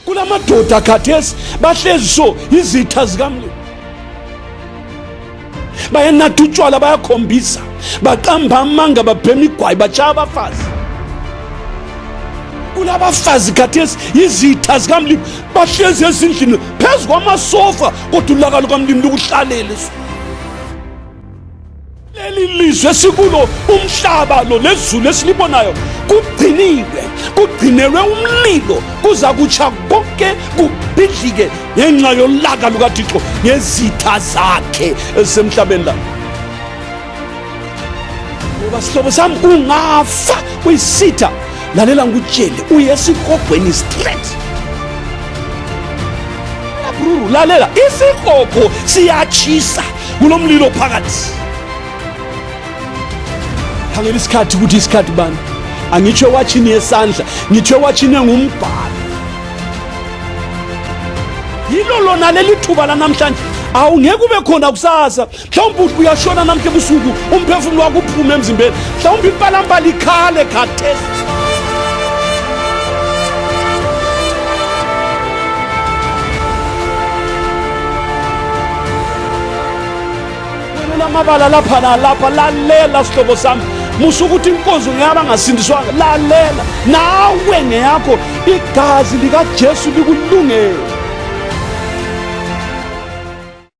Kulamadoda khathesi bahlezi so izitha zikamlimi, bayanatha utshwala, bayakhombisa, baqamba amanga, babhema igwayi, batshaya abafazi. Kulabafazi khathesi izitha zikamlimi, bahlezi ezindlini phezu kwamasofa, kodwa ulaka lukamlimi lukuhlalele. So leli lizwe esikulo, umhlaba lo lezulu esilibonayo, kugciniwe, kugcinelwe umlilo, kuza kutsha konke kubhidlike ngenxa yolaka lukaThixo ngezitha zakhe ezisemhlabeni la. Ngoba sihlobo sami, ungafa kuyisitha, lalela ngikutshele, uye esihogweni straight. Bruru, lalela, isihogo siyatshisa, kulomlilo phakathi. Khangela isikhathi ukuthi isikhathi bani. Angitsho ewatshini yesandla, ngitsho ewatshini engumbhalo. Yilo lona leli thuba lanamhlanje, awungeke ube khona kusasa. Mhlawumbe uyashona namhla ebusuku, umphefumulo wakho uphume emzimbeni, mhlawumbe impalampala ikhale khathesi. Amabala lapha nalapha, lalela sihlobo sami, musa ukuthi inkonzo ngeyaba ngasindiswanga. Lalela nawe, ngeyakho, igazi likaJesu likulungele.